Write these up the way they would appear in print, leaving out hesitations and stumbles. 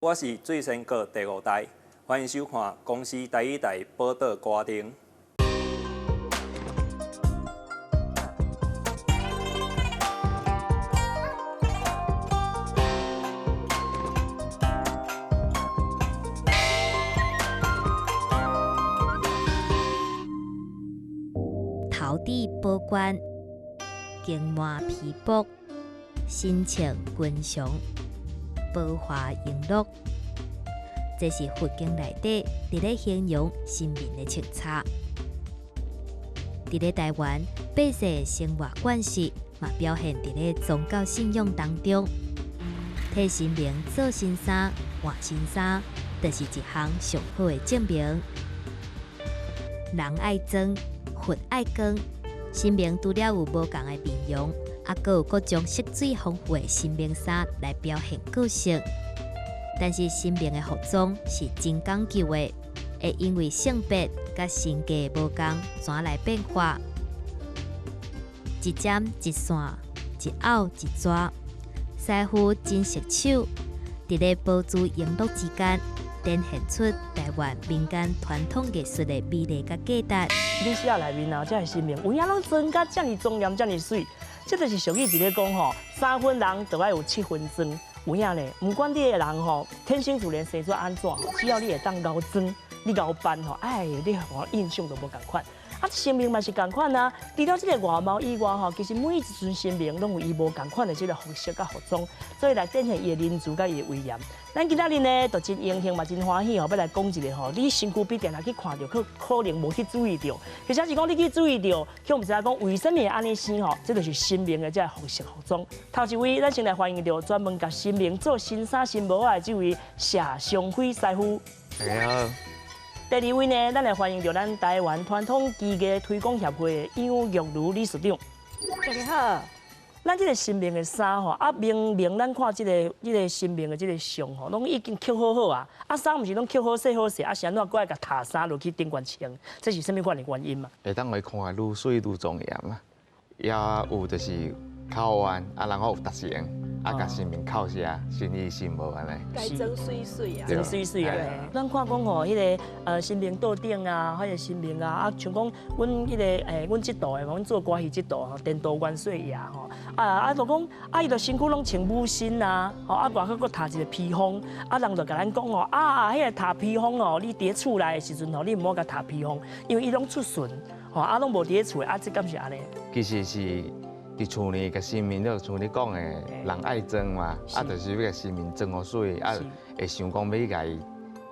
我是水仙閣第五代，歡迎收看公視台語台寶島歌燈。頭戴寶冠，頸滿披帛，神情君祥，寶華瓔珞，這是佛經內底佇咧形容神明的穿插。佇咧台灣，百姓的生活慣勢嘛表現佇咧宗教信仰當中。替神明做新衫、換新衫，就是一項上好的證明。人愛裝，佛愛光，神明除了有無仝的面容，啊，閣有各種色水豐富的神明衫來表現個性。但是神明的服裝是真講究的，會因為性別佮身價無仝，轉來變化。一針一線，一拗一抓，師傅真熟手，佇咧寶珠瓔珞之間，展現出台灣民間傳統藝術的美麗佮價值。歷史內面啊，這个神明有影攏裝甲遮爾莊嚴，遮爾媠，這就是俗語佇咧講吼，三分人就愛有七分裝。有影咧，毋管你的人吼，天生自然生做按怎，只要你會當𠢕裝，你𠢕扮吼，哎，你予我印象就無仝款。啊，神明嘛是仝款啊。除了這個外貌以外吼，其實每一尊神明攏有伊無仝款的這個服飾佮服裝，所以來展現伊的仁慈佮伊的威嚴。咱今仔日呢，就真榮幸嘛，真歡喜吼，欲來講一个吼，你身軀邊定定去看著，可可能無去注意著，或者是講你去注意著，卻毋知影講為啥物會按呢生吼，這就是神明的這個服飾服裝。頭一位，咱先來歡迎著專門共神明做新衫新帽仔的這位謝松輝師傅。大家好。第二位呢，咱來歡迎著咱台灣傳統技藝推廣協會的楊玉如理事長。大家好。咱這個神明的衫吼，啊明明咱看這个這个神明的這个相吼，攏已經抾好好啊，啊衫毋是攏抾好洗好勢，啊是按怎閣愛共脫衫落去頂懸穿？這是啥物款的原因嘛？會當來看愈媠愈莊嚴啊，也有就是口彎，啊然後有達成。啊，共神明扣下，新衣新帽按呢。該裝媠媠啊，裝媠媠啊！咱看講吼，彼个神明桌頂啊，彼个神明啊，啊像講阮彼个阮這道的，阮做歌戲這道吼，顛倒元帥爺吼，啊啊就講啊，伊就身軀攏穿武身啊，吼啊外口閣罩一個披風，啊人就共咱講吼，啊彼个罩披風吼，你佇咧厝內的時陣吼，你毋好共罩披風，因為伊攏出巡，吼啊攏無佇咧厝的，啊這敢是按呢？其實是。佇厝內共神明，就像你講的，人愛裝嘛，啊，就是欲共神明裝予媠，啊，會想講欲共伊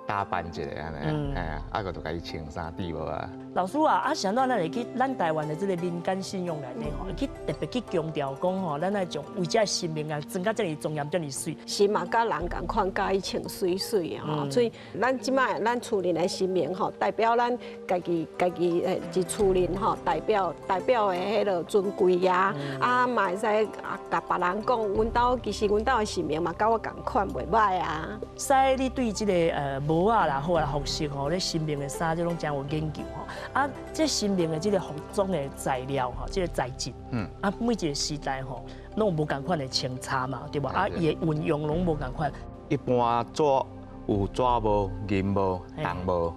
打扮一下按呢，嘿啊，啊，閣就共伊穿衫戴帽啊。老師啊，啊，是按怎咱會去咱台灣的這個民間信仰內底吼，去特別去強調講吼，咱愛將為這神明啊裝甲遮爾莊嚴、遮爾媠。是嘛，佮人仝款，佮伊穿媠媠的吼，所以咱這擺咱厝內的神明吼，代表咱家己家己的一厝內吼，代表代表的彼个尊貴啊，啊嘛會使啊共別人講，阮兜其實阮兜的神明嘛佮我仝款，袂䆀啊。師你對這个帽仔啦，好啦，服飾吼，咧神明的衫，這攏真有研究吼。啊，這神明的這个服裝的材料吼，這个材質，啊，每一個時代吼，攏有無仝款的穿插嘛，對無？啊，伊的運用攏無仝款。一般紙有紙帽、銀帽、銅帽，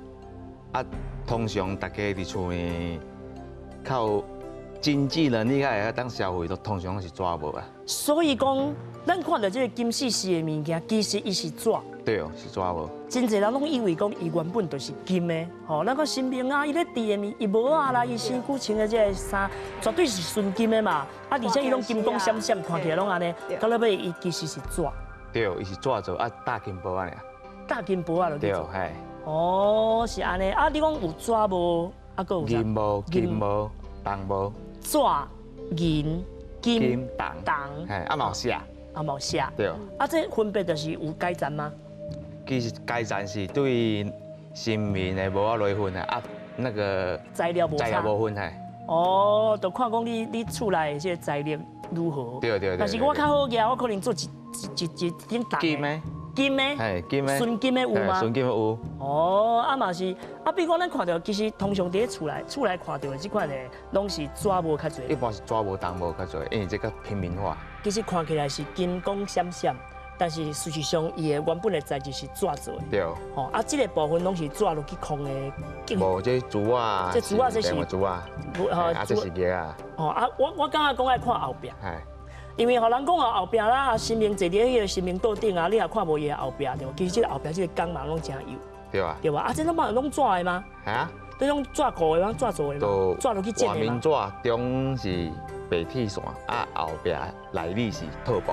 啊，通常大家佇厝裡較有經濟能力較會當消費，都通常是紙帽啊。所以講，咱看著這個金絲絲的物件，其實伊是紙。對哦，是紙帽。真濟人攏以為講伊原本就是金的，吼，咱講神明啊，伊咧戴的物，伊帽仔啦，伊身軀穿的這个衫，絕對是純金的嘛。啊，而且伊攏金光閃閃，看起來攏按呢。到落尾伊其實是紙。對，伊是紙做啊，罩金箔按呢。罩金箔啊，對，嘿。哦，是按呢。啊，你講有紙帽，啊，閣有啥？銀帽、金帽、銅帽。紙、銀、金、銅、銅。嘿，啊嘛有錫。啊嘛有錫。對。啊，這分別就是有階層嗎？其實階層是對神明的帽仔來分的啊，那個材料無材料無分嘿。哦，就看講你你厝內的這個材料如何。對對對。但是我較好額，我可能做一一一一頂銅。金的。金的。嘿，金的。純金的有嗎？純金的有。哦，啊嘛是，啊比如講咱看著，其實通常佇咧厝內厝內看著的這款的，攏是紙帽較濟。一般是紙帽、銅帽較濟，因為這較平民化。其實看起來是金光閃閃。但是事實上伊的原本的材質是紙做的。對。吼，啊，這個部分攏是紙落去空的。無，這珠仔。這珠仔這是。珠仔。啊，這是玉仔。哦，啊，我感覺講愛看後壁。因為予人講啊，後壁啦，神明坐佇彼個神明桌頂啊，你也看無伊的後壁對無？其實這個後壁這個工嘛攏誠幼。對啊。對吧？啊，這攏嘛攏紙的嗎？係啊。這種紙糊的嗎？紙做的嗎？紙落去剪的嗎？外面紙中是白鐵線，啊後壁內裡是套布。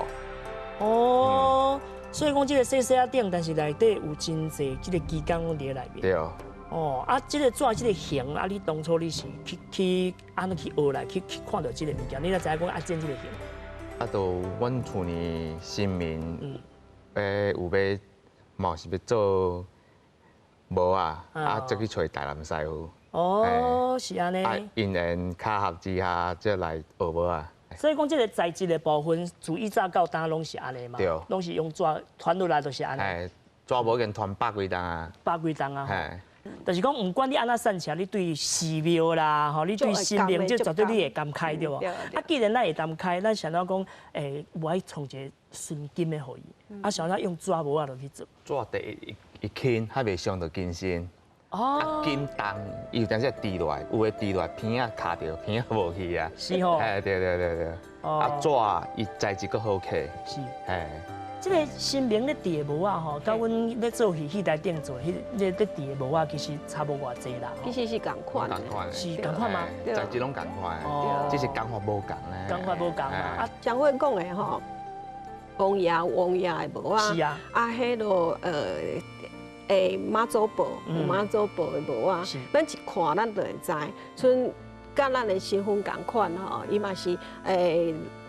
哦，所以講這個細細仔頂，但是內底有真濟這個機工攏佇內面。對。哦，啊，這個紙這個形，啊，你當初你是去按怎去學來，去看著這個物件，你才知影講愛剪這個形？啊，就阮厝呢神明，有欲嘛是欲做帽仔，啊，才去揣台南師傅。哦，是按呢。啊，因緣巧合之下，才來學帽仔。所以講，這個材質的部分，自以早到今攏是按呢嘛？對。攏是用紙傳落來，就是按呢。嘿，紙無已經傳百幾冬啊。百幾冬啊。就是講，毋管你按怎算起來，你對寺廟啦，吼，你對神明，這絕對你會擔開對無？啊，既然咱會擔開，咱想怎講，無愛創一個純金的予伊，啊，想怎用紙帽仔落去做。紙第一伊輕，較袂傷著金身。哦。啊，金重，伊有當時會滴落來，有的滴落來，鼻仔卡著，鼻仔無去啊。是吼。嘿，對對對對。啊，紙伊材質閣好刻。是。嘿。這個神明咧戴的帽仔吼，佮阮咧做戲戲台頂做彼咧咧戴的帽仔，其實差無偌濟啦。其實是仝款。仝款。是仝款嗎？材質攏仝款，只是工法無仝咧。工法無仝啊。啊，像阮講的吼，王爺王爺的帽仔。是啊。啊，彼落媽祖婆，有媽祖婆的帽仔，咱一看咱就會知，像佮咱的身份仝款吼，伊嘛是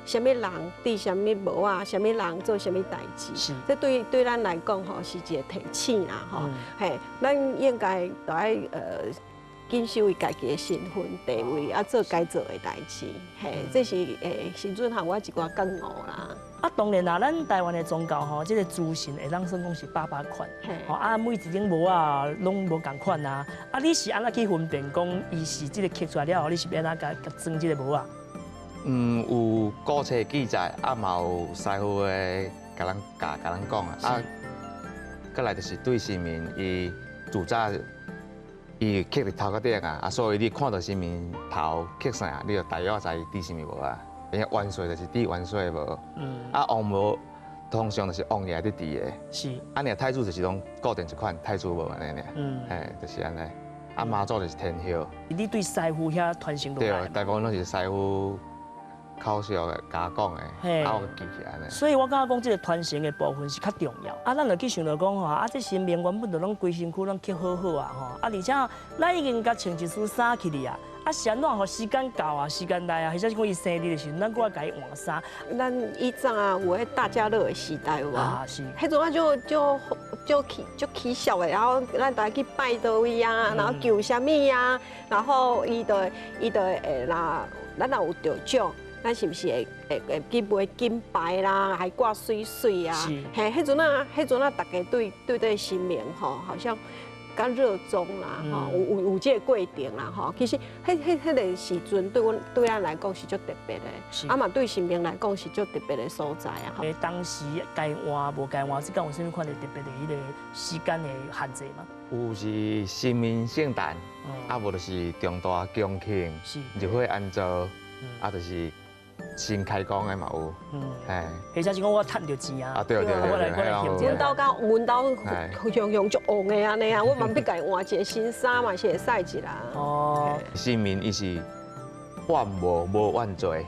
啥物人戴啥物帽仔，啥物人做啥物代誌，這對咱來講吼是一個提醒啦吼。嘿，咱應該都愛謹守伊家己的身份地位，啊做該做的代誌。嘿，這是時陣予我一寡感悟啦。啊，當然啦，咱台灣的宗教吼，這個諸神會當算講是百百款，吼啊，每一頂帽仔攏無仝款啊。啊，你是按怎去分辨講伊是這個刻出來了後，你是欲按怎共共裝這個帽仔？嗯，有古冊記載，啊嘛有師傅的共咱教、共咱講啊。啊，過來就是對神明，伊自早伊刻佇頭殼頂啊，啊，所以你看著神明頭刻啥，你就大約知伊戴啥物帽仔。因為元帥就是戴元帥帽，啊王帽通常就是王爺佇戴的。是。啊，爾太子就是攏固定一款太子帽按呢爾。嘿，就是按呢。啊，媽祖就是天后。你對師傅遐傳承落來？對，大部分攏是師傅口述的，共我講的，啊，我記起來呢。所以我感覺講這個傳承的部分是較重要。啊，咱就去想著講吼，啊，這神明原本就攏規身軀攏刻好好啊，吼，啊，而且咱已經共穿一身衫去哩啊。啊，是按怎？予時間到啊，時間來啊，或者是講伊生日的時陣，咱閣愛共伊換衫。咱以前啊，有彼大家樂的時代有無？啊，是。彼陣啊，就起笑的，然後咱大家去拜佗位啊，然後求啥物啊，然後伊就會若咱若有得獎，咱是毋是會去買金牌啦，還掛媠媠啊？是。嘿，彼陣啊，大家對這個神明吼，好像較熱衷啦，吼，有這個過程啦，吼。其實，彼個時陣對咱來講是足特別的，啊嘛對神明來講是足特別的所在啊。當時該換無該換，這敢有啥物款的特別的彼個時間的限制嗎？有是神明聖誕，啊無就是重大恭慶，入伙安祖，啊就是新開工的嘛有，嘿，或者是講我趁著錢啊，啊對對對，我來我來阮兜甲阮兜雄雄足旺的按呢啊，我嘛欲共伊換一个新衫嘛是會使一啦。哦，神明伊是怨無無怨罪。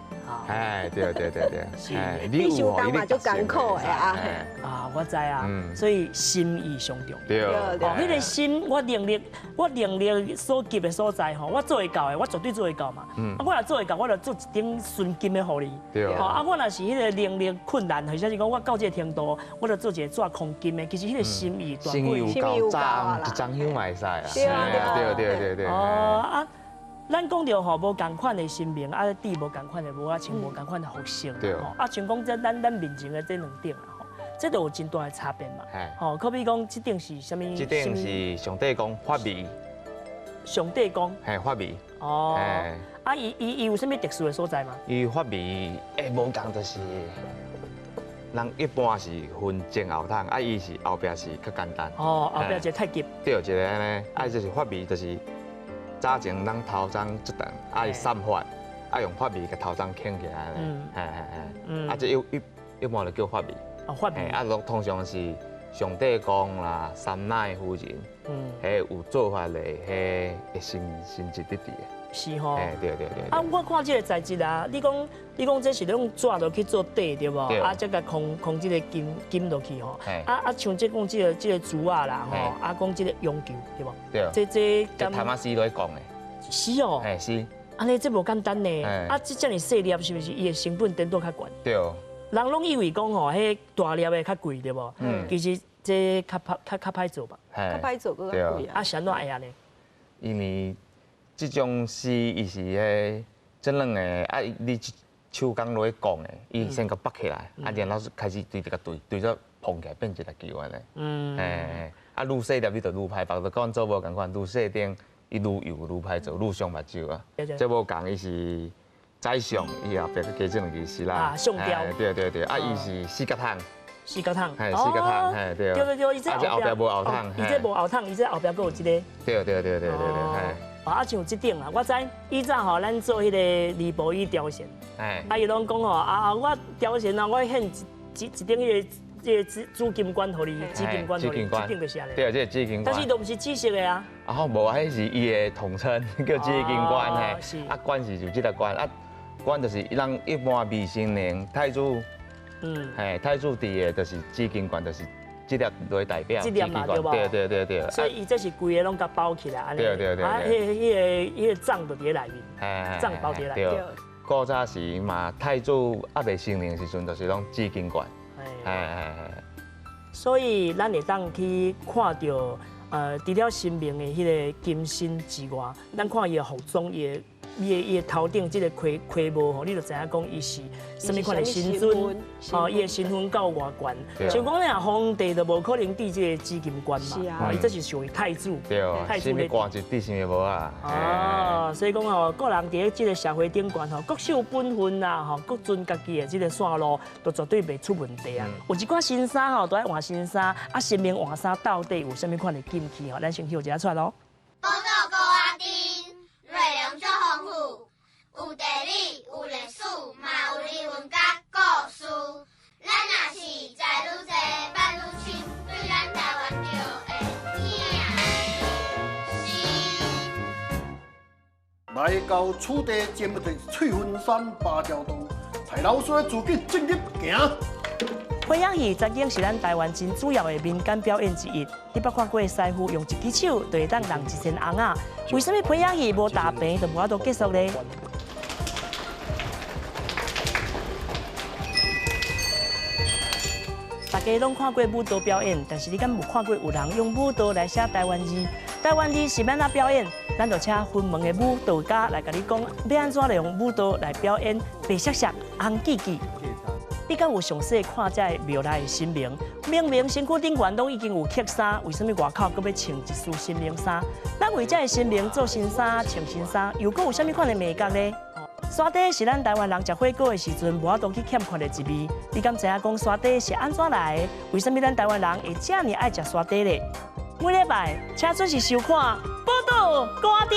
哎，對對對對，你傷重嘛足艱苦的啊！啊，我知啊，所以心意上重要。對，哦，彼個心，我能力所及的所在吼，我做會到的，我絕對做會到嘛。啊，我若做會到，我就做一頂純金的予你。對。吼，啊，我若是彼個能力困難，或者是講我到這個程度，我就做一個紙空金的。其實彼個心意大過。心意有夠重，一張香嘛會使啊。對啊，對對對對。哦啊。咱講著吼，無仝款的神明，啊，戴無仝款的帽仔，穿無仝款的服飾，吼，啊，像講這咱面前的這兩頂啊，吼，這都有真大的差別嘛，吼，可比講這頂是啥物？這頂是上帝公法味。上帝公。嘿，法味。哦。啊，伊有啥物特殊的所在嗎？伊法味，無仝就是，人一般是分前後桶，啊，伊是後壁是較簡單。哦，後壁一個太極。對，一個按呢，啊，這是髮尾，就是早前咱頭鬃這長，啊，伊散髮，啊，用髮尾共頭鬃牽起來，嘿嘿嘿，啊，這一般就叫髮尾。哦，髮尾。啊，通常是上帝公啦、三奶夫人，彼有做法的，彼會神職佇佇。是吼，對對對。啊，我看這個材質啊，你講這是用紙落去做底對無？啊，再共紡紡這個金金落去吼。啊啊，像這講這個珠仔啦吼，啊講這個絨球對無？對。這這譚仔絲都咧講的。是哦。嘿是。按呢這無簡單呢。啊，這遮爾細粒是毋是？伊的成本顛倒較懸。對。人攏以為講吼，彼大粒的較貴對無？其實這較歹較較歹做吧。較歹做閣較貴啊。啊，是按怎會按呢？因為這種絲伊是彼真軟的，啊，你手工落去摃的，伊先共縛起來，啊，然後開始對這個對對做膨起來變一個球按呢。嘿，啊，愈細粒你就愈歹縛，就佮阮做無仝款，愈細頂伊愈幼愈歹做，愈傷目睭啊。這無仝，伊是宰相，伊後壁閣加這兩支絲啦。啊，上吊。對對對，啊，伊是四角桶。四角桶。嘿，四角桶，嘿，對。對對對，伊這後壁無後桶。伊這無後桶，伊這後壁閣有這個。對對對對對對，嘿。啊，像這頂啊，我知以前吼，咱做彼個離婆椅貂蟬，啊，伊攏講吼，啊我貂蟬啊，我獻一頂彼個這個紫紫金冠予你，紫金冠予你，這頂就是按呢。對，這個紫金冠。但是都毋是紫色的啊。啊，吼，無啊，彼是伊的統稱，叫紫金冠嘿。啊，冠是就這個冠，啊，冠就是人一般未成年太子，嘿，太子佇的就是紫金冠，就是。這粒來代表，這粒嘛對無？對對對對。所以伊這是規個攏共包起來，按呢。對對對。啊，彼個帳就佇咧內面，帳包佇咧內面。古早時嘛，太子猶未成年時陣，就是攏紫金冠。嘿嘿嘿。所以咱會當去看著，除了神明的彼個金身之外，咱看伊的服裝，伊的頭頂這個盔帽吼，你就知影講伊是啥物款的身份，哦，伊的身份夠偌懸。像講你若皇帝就無可能戴這個紫金冠嘛，伊這是屬於太子。對，啥物官就戴啥物帽啊。哦，所以講吼，個人佇咧這個社會頂懸吼，各守本分啦，吼，各遵家己的這個線路，都絕對袂出問題啊。有一寡新衫吼，都愛換新衫，啊，神明換衫到底有啥物款的禁忌吼？咱先休一下出來囉。有地理，有歷史，嘛有人文佮故事。咱若是知愈濟，捌愈深，對咱台灣就會疼心。來到此地，進入翠雲山芭蕉洞，蔡老師的自己正入行。皮影戲曾經是咱台灣真主要的民間表演之一。你捌看過師傅用一支手就會當弄一身紅仔？為什麼皮影戲無大棚就無法度結束呢？大家攏看過舞蹈表演，但是你敢有看過有人用舞蹈來寫台灣字？台灣字是欲按怎表演？咱就請雲門的舞蹈家來共你講，欲按怎用舞蹈來表演白雪雪、紅記記。你敢有詳細看這个廟內的神明？明明身軀頂懸攏已經有刻衫，為什麼外口閣欲穿一束神明衫？咱為這个神明做新衫、穿新衫，又閣有啥物款的眉角呢？沙茶是咱台灣人食火鍋的時陣無法度去欠缺的一味。你敢知影講沙茶是按怎來的？為什麼咱台灣人會遮爾愛食沙茶咧？每禮拜請準時收看《寶島歌頂》。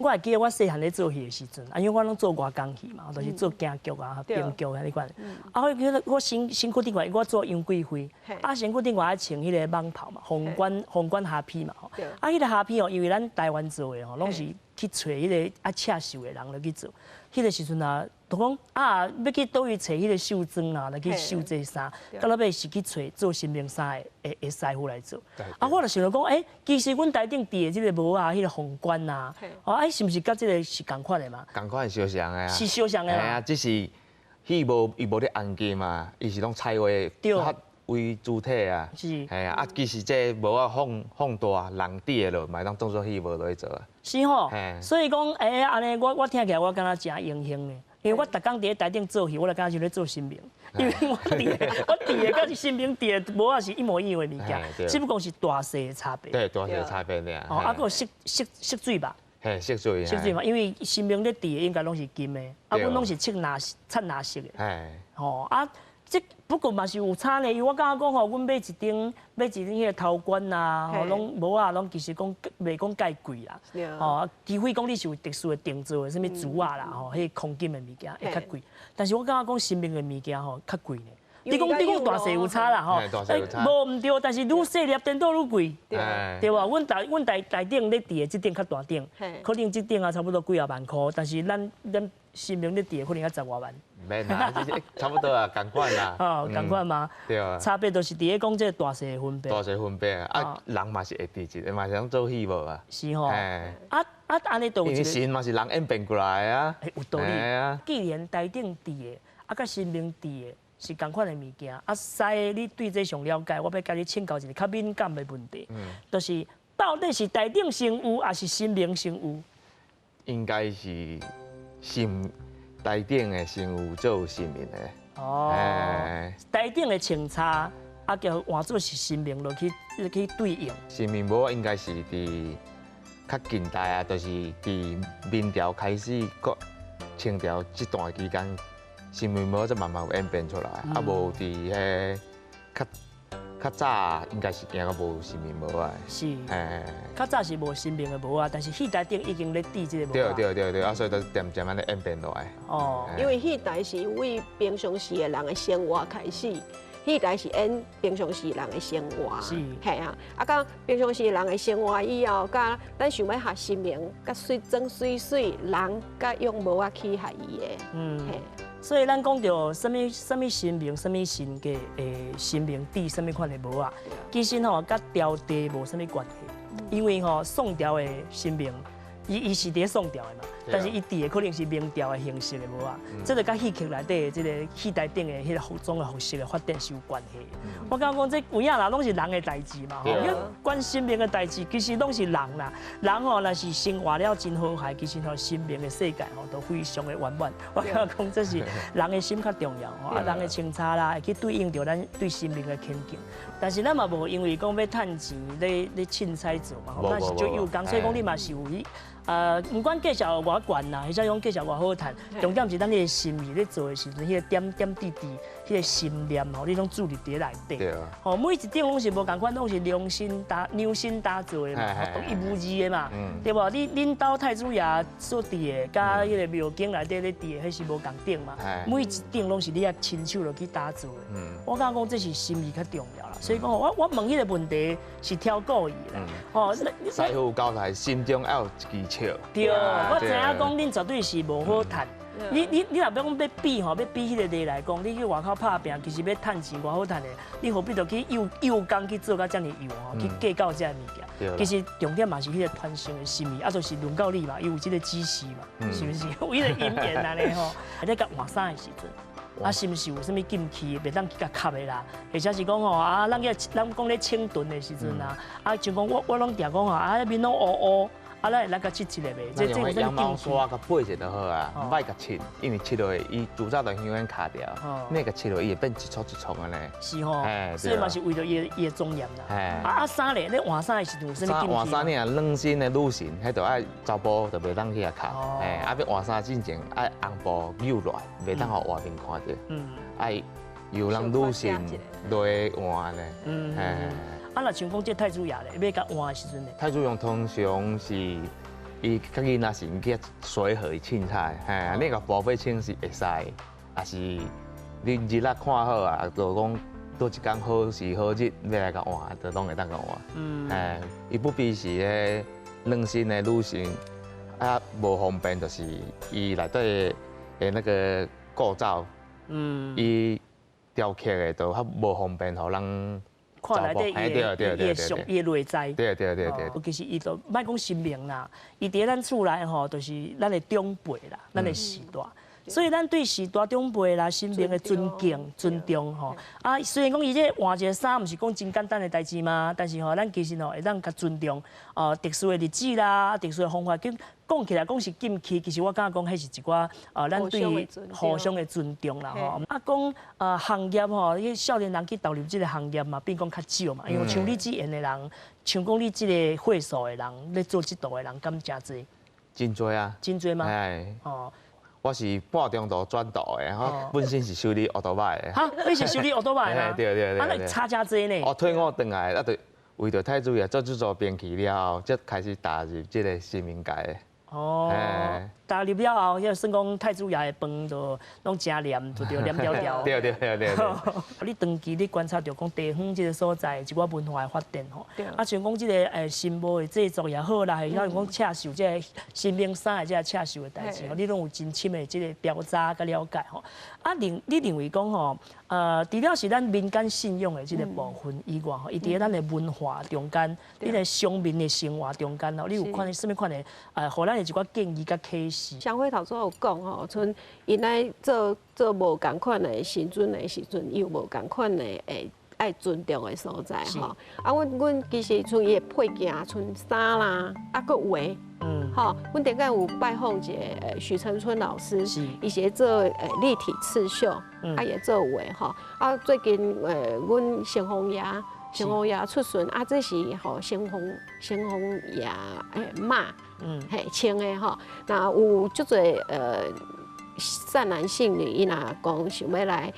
我會記得我細漢咧做戲的時陣，啊，因為我攏做外工戲嘛，就是做京劇啊、京劇啊，彼款。啊，我記得我身身軀頂懸，我做楊貴妃，啊，身軀頂懸愛穿彼個蟒袍嘛，鳳冠鳳冠蝦皮嘛吼。啊，彼個蝦皮哦，因為咱台灣做的吼，攏是去揣彼個愛刺繡的人來去做。彼個時陣啊，就講啊，欲去佗位揣彼個繡妝啊，來去繡這衫，到落尾是去揣做神明衫的的師傅來做。啊，我就想著講，欸，其實阮台頂戴的這個帽仔，彼個鳳冠啊，哦，啊，是毋是佮這個是仝款的嘛？仝款相像的啊。是相像的嘛？嘿啊，只是戲無伊無咧紅金嘛，伊是攏彩畫較為主體啊。是。嘿啊，啊，其實這帽仔放放大，人戴的落，嘛會當當做戲帽落去做啊。是吼，所以講，欸，按呢，我聽起來我感覺誠榮幸的，因為我逐工佇咧台頂做戲，我就感覺像咧做神明，因為我戴的，我戴的佮神明戴的帽仔是一模一樣的物件，只不過是大細的差別。對，大細的差別爾。哦，啊，閣有色色色水吧。嘿，色水。色水嘛，因為神明咧戴的應該攏是金的，啊，阮攏是七藍七藍色的。吼啊，這不過嘛是有差呢，因為我感覺講吼，阮買一頂彼个頭冠啊，吼，攏帽仔攏其實講袂講介貴啦。吼，除非講你是有特殊的定做的，啥物珠仔啦，吼，彼個黃金的物件會較貴。但是我感覺講神明的物件吼較貴呢。你講大細有差啦吼，無毋對，但是愈細粒顛倒愈貴，對無？阮台頂咧戴的這頂較大頂，可能這頂啊差不多幾仔萬箍，但是咱神明咧戴的可能才十外萬。免啦，差不多啊，仝款啦。哦，仝款嗎？對啊。差別就是佇咧講這個大細的分別。大細分別啊，人嘛是會佇一個，嘛是通做戲無啊？是吼。啊啊，按呢就因為神嘛是人演變過來的啊。有道理。既然台頂戴的，啊，佮神明戴的是仝款的物件，啊，師你對這上了解，我欲共你請教一个較敏感的問題，就是到底是台頂先有，抑是神明先有？應該是神台頂的先有做神明的。哦，台頂的穿插，啊，叫換做是神明落去去對應。神明帽應該是佇較近代啊，就是佇明朝開始，閣清朝這段期間。神明帽才慢慢有演變出來，啊無佇彼較較早應該是行到無神明帽啊。是，較早是無神明的帽仔，但是戲台頂已經咧戴這個帽仔。對對對對，啊所以就漸漸按呢演變落來。哦，因為戲台是為平常時的人的生活開始，戲台是演平常時人的生活。是，嘿啊，啊，到平常時人的生活以後，佮咱想欲學神明，佮水裝媠媠人，佮用帽仔去合伊的。嘿。所以咱講著啥物啥物神明、啥物神格的神明戴啥物款的帽仔，其實吼佮朝代無啥物關係，因為吼宋朝的神明，伊是佇咧宋朝的嘛，但是伊戴的可能是明朝的形式的帽仔，這个佮戲曲內底這个戲台頂的彼个服裝的服飾的發展是有關係。我感覺講這有影啦，攏是人的代誌嘛，吼，你關神明的代誌，其實攏是人啦，人吼若是生活了真和諧，其實吼神明的世界吼都非常的圓滿。我感覺講這是人的心較重要，吼，啊人的穿插啦，會去對應著咱對神明的虔敬。但是咱嘛無因為講欲趁錢咧咧凊彩做嘛，吼，咱是足有工，所以講你嘛是有去。毋管價錢偌懸啦，或者講價錢偌好趁，重點是咱彼个心意咧做的時陣，彼个點點滴滴，彼个心念吼，你攏注入佇內底。吼，每一頂攏是無仝款，攏是量身打造的嘛，獨一無二的嘛，對無？你恁兜太子爺所戴的，佮彼个廟間內底咧戴的，彼是無仝頂嘛。每一頂攏是你愛親手落去打造的。我感覺講這是心意較重要啦，所以講我問彼个問題是挑故意啦。吼，師傅交代，心中愛有一支尺。對，我知影講恁絕對是無好趁。你若欲講欲比吼，欲比彼个例來講，你去外口拍拚，其實欲趁錢偌好趁的，你何必著去幼幼工去做甲遮爾幼吼，去計較這个物件？其實重點嘛是彼个傳承的心意，啊，就是輪到你嘛，伊有這个指示嘛，是毋是？有彼个姻緣按呢吼。咧共換衫的時陣，啊，是毋是有啥物禁忌，袂當去共磕的啦？或者是講吼，啊，咱講咧清燉的時陣啊，啊，像講我攏定講吼，啊，面攏烏烏。啊，咱會來共拭一下袂？這這羊毛刷共撥一下就好啊，毋愛共拭，因為拭落去伊煮早就香煙卡掉，你共拭落伊會變一撮一撮按呢。是吼，所以嘛是為著伊的莊嚴啦。啊啊衫咧，你換衫的時陣有啥物禁忌？換衫你若軟身的女神，彼就愛查埔就袂當去共磕。啊，欲換衫進前愛紅布搝落來，袂當予外面看著。愛由人女神來換呢。啊，若像講這太子爺咧，欲共換的時陣咧？太子爺通常是伊較囡仔時去水河凊彩，嘿，你共寶貝穿是會使，抑是你日仔看好啊，就講佗一工好時好日欲來共換，就攏會當共換。嘿，伊不必是彼軟身的女性，啊，無方便就是伊內底的那個構造，伊雕刻的就較無方便，予人。看內底伊的相伊的內在，對對對對。其實伊就莫講神明啦，伊佇咱厝內吼，就是咱的長輩啦，咱的序大。所以咱對序大長輩啦、神明的尊敬、尊重吼。啊，雖然講伊這換一个衫，毋是講真簡單的代誌嘛，但是吼，咱其實吼會當共尊重。哦，特殊的日子啦，特殊的方法，講起來講是禁忌，其實我感覺講彼是一寡咱對互相的尊重啦吼。啊，講行業吼，彼少年人去投入這个行業嘛，變講較少嘛，因為像你這緣的人，像講你這个歲數的人，咧做這道的人，敢誠濟？真濟啊！真濟嗎？哎，哦，我是半中途轉道的，我本身是修理歐多擺的。哈，你是修理歐多擺嗎？對對對。啊，那差遮濟呢？我退伍轉來，啊，就為著太子爺做這組兵器了後，才開始踏入這個神明界的。哦，踏入了後，彼個算講太子爺的飯就攏誠黏，就著黏牢牢。對對對對對。你長期你觀察著講地方這個所在一寡文化的發展吼，啊像講這個神帽的製作也好啦，或者講刺繡這個神明衫的這個刺繡的代誌吼，你攏有真深的這個調查佮了解吼。啊，你認為講吼，除了是咱民間信仰的這個部分以外吼，伊佇咧咱的文化中間，你的鄉民的生活中間吼，你有看啥物款的予咱的一寡建議佮啟示？商會頭拄有講吼，像𪜶來做做無仝款的神尊的時陣，伊有無仝款的會愛尊重的所在吼。啊，阮其實像伊的配件，像衫啦，啊，閣畫。吼，阮頂擺有拜訪一个許成春老師，伊是咧做立體刺繡，啊也做畫吼。啊，最近阮城隍爺，城隍爺出巡，啊，這是吼城隍爺媽，嘿穿的吼。那有足濟善男信女，伊若講想欲來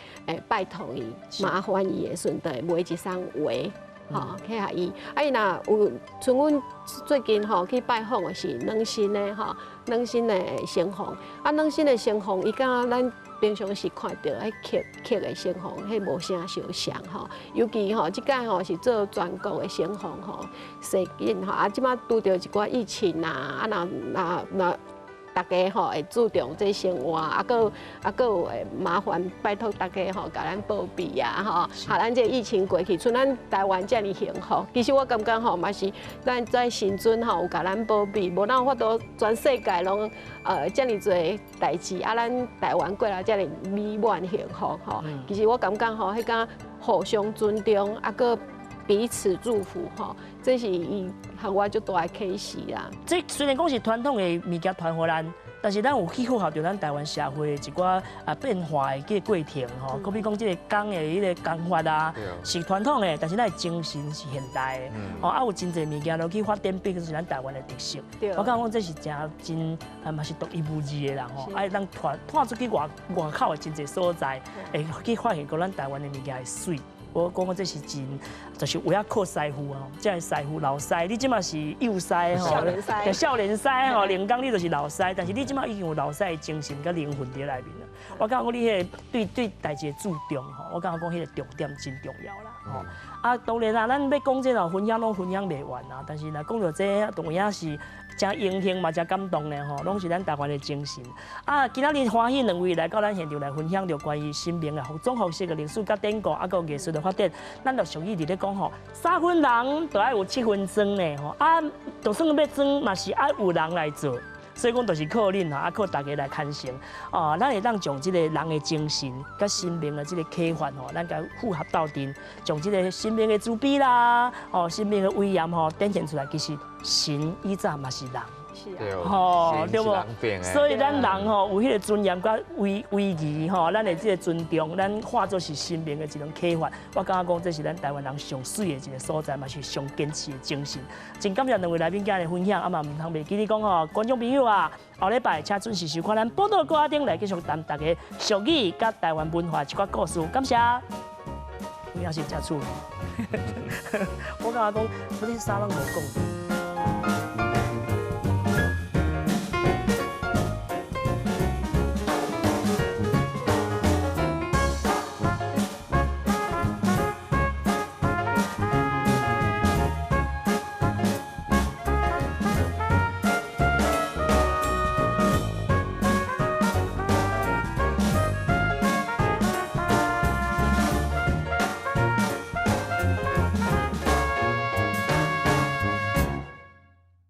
拜託伊，麻煩伊的時陣，就會買一雙畫。吼，去予伊，啊伊若有像阮最近吼去拜訪的是軟身的吼，軟身的城隍，啊軟身的城隍，伊佮咱平常時看著彼刻刻的城隍，彼無啥相像吼。尤其吼，這擺吼是做全國的城隍吼，踅緊吼，啊這擺拄著一寡疫情啊，啊若若若。大家吼會注重這生活，啊，閣啊閣有會麻煩拜託大家吼，共咱保庇啊，吼，予咱這疫情過去，賰咱台灣遮爾幸福。其實我感覺吼，嘛是咱這神尊吼有共咱保庇，無哪有法度全世界攏遮爾濟代誌，啊，咱台灣過來遮爾美滿幸福吼。其實我感覺吼，彼個互相尊重，啊，閣彼此祝福吼，這是伊予我足大的啟示啦。這雖然講是傳統的物件傳予咱，但是咱有去符合著咱台灣社會的一寡變化的這個過程吼。好比講這個工的彼個工法啊，是傳統的，但是咱的精神是現代的。哦，啊有真濟物件都去發展變成是咱台灣的特色。我感覺講這是誠真啊嘛是獨一無二的啦吼。啊，會當拓出去外外口的真濟所在，會去發現講咱台灣的物件會媠。我講講這是真，就是有影靠師傅吼，這个師傅老師，你這馬是幼師吼，少年師，少年師吼，靈剛你就是老師，但是你這馬已經有老師的精神佮靈魂佇內面啦。我感覺講你彼個對對代誌的注重吼，我感覺講彼個重點真重要啦吼。啊，當然啦，咱欲講這個分享攏分享袂完啊，但是若講著這，當然是誠榮幸嘛，誠感動咧吼，攏是咱台灣的精神。啊，今仔日歡喜兩位來到咱現場來分享著關於神明的服裝服飾的歷史佮典故，啊，閣藝術的發展。咱就俗語佇咧講吼，三分人就愛有七分裝咧吼，啊，就算欲裝嘛是愛有人來做。所以講，就是靠恁啊，靠大家來牽成哦。咱會當將這個人的精神佮神明的這個啟發吼，咱共符合鬥陣，將這個神明的慈悲啦，哦，神明的威嚴吼，展現出來。其實神以早嘛是人。吼，對無？所以咱人吼有彼個尊嚴佮威儀吼，咱的這個尊重，咱化做是神明的一種啟發。我感覺講這是咱台灣人上媠的一個所在，嘛是上堅持的精神。真感謝兩位來賓今日分享，啊嘛毋通袂記得講吼，觀眾朋友啊，後禮拜請準時收看咱寶島歌仔頂來繼續談大家俗語佮台灣文化一寡故事。感謝，有影是誠趣味。我感覺講，你啥攏無講。